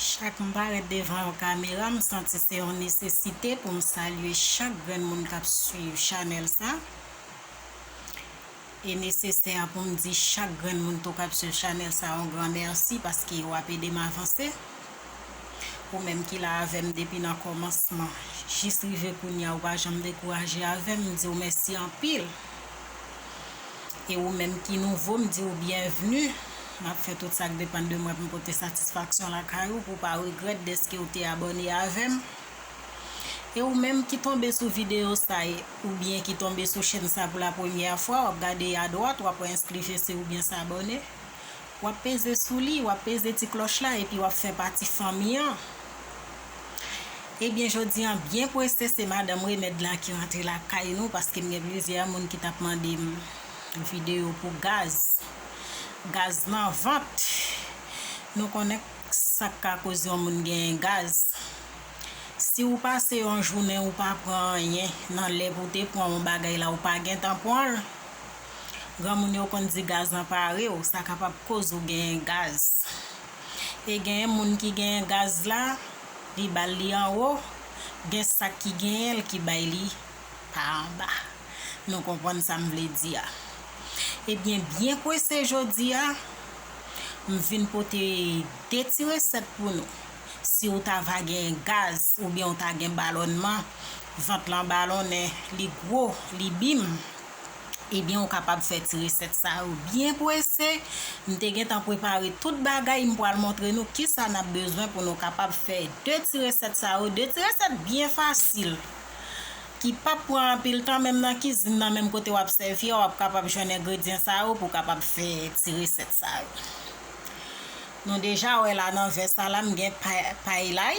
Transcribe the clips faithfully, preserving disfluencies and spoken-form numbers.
Chak m parèt devan yon kamera, m santi se yon nesesite pou m salye chak grenn moun k ap swiv chanèl sa. E nesesè pou m di chak grenn moun tou k ap swiv chanèl sa yon gran mèsi, paske w ap ede m avanse. Ou menm ki la avè m depi nan kòmansman, jis rive kounye a, ou pa janm dekouraje avè m, m di w mèsi anpil. E ou menm ki nouvo, m di w byenvni. M ap fè tout sa k depann de mwen pou m pote satisfaksyon lakay ou, pou w pa regrèt dèske w te abòne avè m. E ou menm ki tonbe sou videyo sa e, oubyen ki tonbe sou chèn sa pou la premyè fwa, w ap gade adwat, w ap wè enskrifese oubyen sabòne. W ap peze sou li, w ap peze ti klòch la, epi w ap fè pati fanmi an. Ebyen, jodi an, byen prese, se madanm Remèd la ki rantre lakay nou, paske m gen plizyè moun ki t ap mande m videyo pou gaz. Gaz nan vant. Nou konnen sa k ka koz yon moun genyen gaz. Si w pase yon jounen ou pa pran anyen, nan lè pou w te pran yon bagay la, ou pa gentan pran l. Granmoun yo konn di gaz anpare w, sa kapab koz ou genyen gaz. E genyen moun ki genyen gaz la, li ba l li anwo, gen sa ki genyen l ki bay li pa anba. Nou konprann sa m vle di a. Ebyen, byen prese jodi a, m vin pote de ti resèt pou nou. Si w ta va gen gaz oubyen w ta gen balònman, vant lan balonnen, li gwo, li bim, ebyen, ou kapab fè ti resèt sa yo byen prese. M te gentan prepare tout bagay, m pral montre nou kisa n ap bezwen pou nou kapab fè de ti resèt sa yo. De ti resèt byen fasil, ki p ap pran anpil tan, menm nan kizin nan, menm kote w ap sèvi a, w ap kapab jwenn engredyan sa yo pou w kapab fè ti resèt sa yo. Nou deja wè la nan vè sa la, m gen pay, pay lay.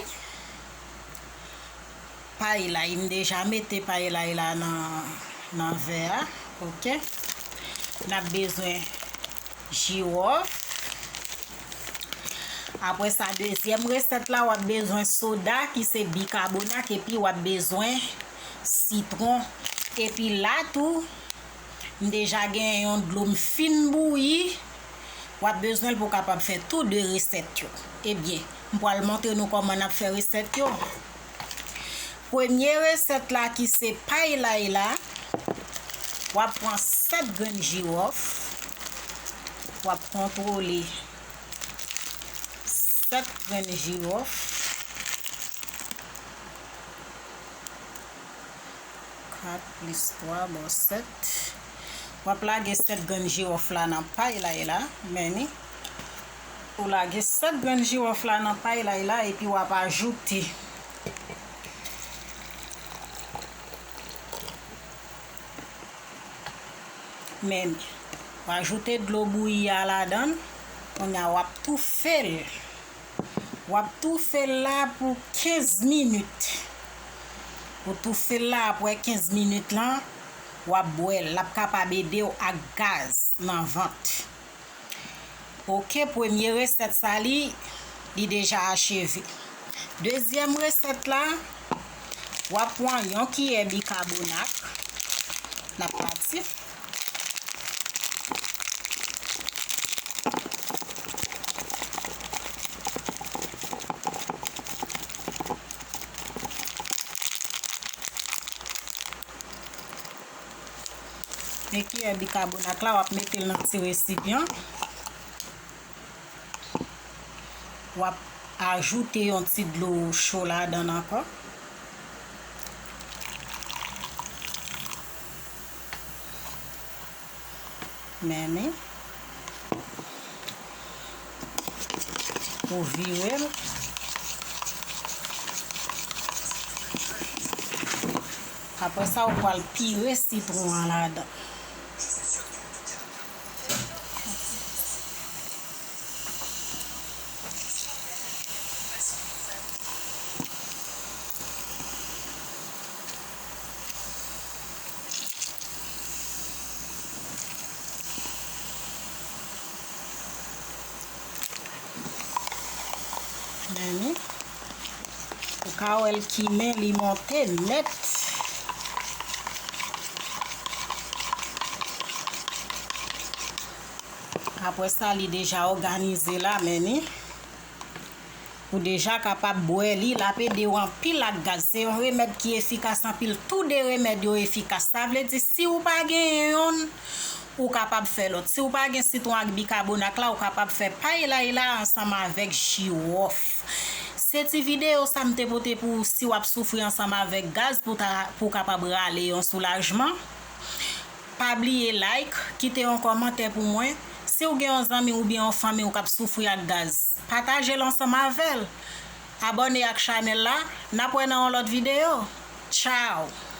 Pay lay, m deja mete pay lay la nan, nan vè a, oke. N ap bezwen jiwòf. Apre sa, dezyèm resèt la, w ap bezwen soda, ki se bikabonat, epi w ap bezwen sitwon. Epi la tou, m deja gen yon dlo m fin bouyi. W ap bezwen l pou w kapab fè tou de resèt yo. Ebyen, m pral montre nou kòman n ap fè resèt yo. Premye resèt la ki se pay lay la, w ap pran sèt grenn jiwòf, w ap kontwole sèt grenn jiwòf. Kat plis twa ba w sèt. W ap lage sèt grenn jiwòf la nan pay lay la, men ni. Ou lage sèt grenn jiwòf la nan pay lay la, epi w ap ajoute. Men ni. W ajoute dlo bouyi a ladan l. Kounye a, w ap toufe l. W ap toufe l la pou kenz minit. Ou toufe l la, apre kenz minit lan, w ap bwè l. L ap kapab ede w ak gaz nan vant. Oke, premye resèt sa li, li deja acheve. Dezyèm resèt la, w ap pran yon kiyè bikabonat. N ap pati. Men kiyè bikabonat la, w ap mete l nan ti resipyan. W ap ajoute yon ti dlo cho ladan l ankò. Men ni. Ou vire l. Apre sa, ou pral pire sitwon an ladan. Men ni. Ou ka wè l kimen, li monte nèt. Apre sa, li deja òganize la, men ni. Ou deja kapab bwè li, l ap ede w anpil ak gaz. Se yon remèd ki efikas anpil. Tou de remèd yo efikas. Sa vle di, si w pa genyen yonn, ou kapab fè lòt. Si w pa gen sitwon ak bikabonat la, ou kapab fè pay lay la ansanm avèk jiwòf. Se ti videyo sa m te pote pou ou si w ap soufri ansanm avèk gaz pou ta, pou w kapab rale yon soulajman. Pa bliye like, kite yon kòmantè pou mwen. Si w gen yon zanmi oubyen yon fanmi w k ap soufri ak gaz, pataje l ansanm avè l. Abòne ak chanèl la, n ap wè nan yon lòt videyo. Tchaw!